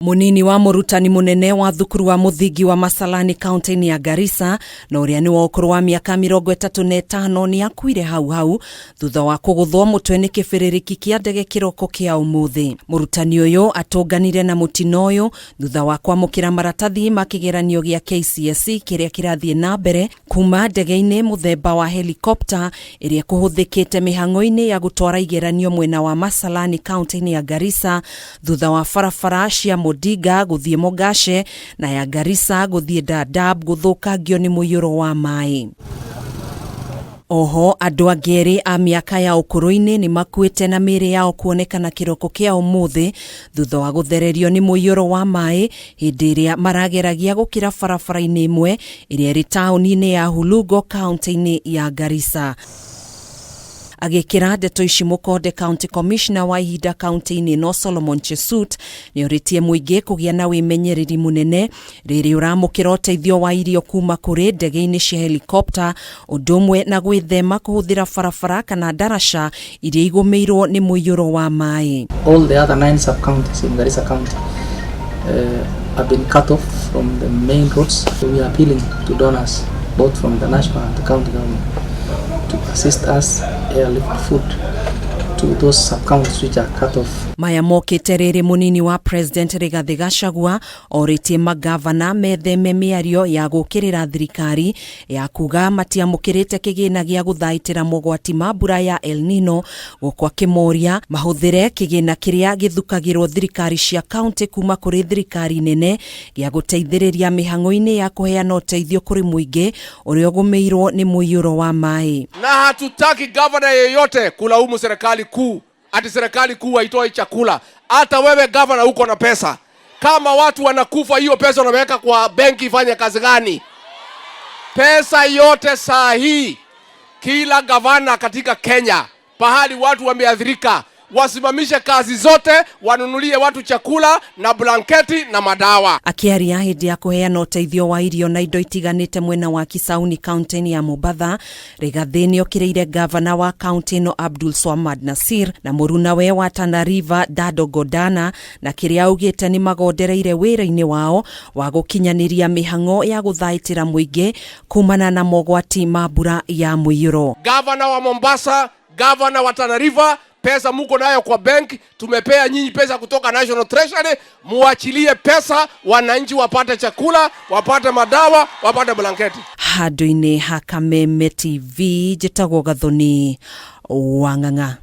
Mũnini wa mũrutani mũnene wa thukuru wa mũthingi wa Masalani kaunti-inĩ ya Garissa na ũrĩa nĩ wa ũkũrũ wa mĩaka 35 nĩ akuire hau hau thutha wa kũgũthwo mũtwe nĩ kĩbĩrĩrĩki kĩa ndege kĩroko kĩa ũmũthĩ. Mũrutani ũyũ atũnganire na mũtino ũyũ thutha wa kwamũkĩra maratathi ma kĩgeranio gĩa KCSE kĩrĩa kĩrathiĩ na mbere kuma ndege-inĩ mũthemba wa helikopta ĩrĩa ĩkũhũthĩkĩte mĩhang'o-inĩ ya gũtwara igeranio mwena wa Masalani kaunti-inĩ ya Garissa thutha wa barabara cia Modinga gũthiĩ Mogashe na ya Garissa gũthiĩ Dadaab gũthũkangio nĩ mũiyũro wa maĩ. Oho andũ angĩ erĩ a mĩaka ya ũkũrũ-inĩ nĩ makuĩte na mĩĩrĩ yao kuonekana kĩroko kĩa ũmũthĩ thutha wa gũthererio nĩ mũiyũro wa maĩ hĩndĩ ĩrĩa marageragia gũkĩra barabara-inĩ ĩmwe ĩrĩa ĩrĩ taũni-inĩ ya Hulugho kaunti-inĩ ya Garissa. Agĩkĩra ndeto ici mũkonde County Commissioner wa ihinda kaunti-inĩ ĩno Solomon Chesut nĩorĩtie mũingĩ kũgĩa na wĩmenyereri mũnene rĩrĩ ũramũkĩra ũteithio wa irio kuma kũrĩ ndege-inĩ cia helikopta ũndũ ũmwe na gwĩthema kũhũthĩra barabara kana ndaraca iria igũmĩirwo nĩ mũiyũro wa maĩ. All the other 9 sub-counties in Garissa County have been cut off from the main roads. We are appealing to donors, both from the national and the county government, to assist us airlift food to those sub-counties which are cut off. Maya mokĩte rĩrĩ mũnini wa President Rigathĩ Gachagua orĩtie magavana metheme mĩario ya gũkĩrĩra thirikari ya kuga matiamũkĩrĩte kĩgĩna gĩa gũthaitĩra mogwati ma mbura ya El Nino, gũkũ akĩmoria mahũthĩre kĩgĩna kĩrĩa gĩthukagĩrwo thirikari cia kaunti kuma kũrĩ thirikari nene gĩa gũteithĩrĩria mĩhang'o-inĩ ya kũheana ũteithio kũrĩ mũingĩ ũrĩa ũgũmĩirwo nĩ mũiyũro wa maĩ. Na hatutaki gavana yeyote kulaumu serikali kuu ati serikali kuu haitoi chakula. Hata wewe gavana uko na pesa, kama watu wanakufa, hiyo pesa unaweka kwa benki ifanye kazi gani? Pesa yote saa hii kila gavana katika Kenya pahali watu wameathirika wasimamishe kazi zote, wanunulie watu chakula na blanketi na madawa. Akĩaria hĩndĩ ya kũheana ũteithio wa irio na indo itiganĩte mwena wa Kisauni kaunti-inĩ ya Mombatha, Rigathĩ nĩokĩrĩire gavana wa kaunti ĩno Abdul Swamad Nasir na mũrunawe wa Tana River Dado Godana na kĩrĩa augĩte nĩ magondereire wĩra-inĩ wao wa gũkinyanĩria mĩhang'o ya gũthaitĩra mũingĩ kumana na mogwati ma mbura ya mũiyũro. Gavana wa Mombasa, gavana wa Tana River, pesa muko nayo kwa bank, tumepea nyinyi pesa kutoka National Treasury, muachilie pesa wananchi wapate chakula, wapate madawa, wapate blanketi. Handũ-inĩ ha Kameme TV njĩtagwo Gathoni Wang'ang'a.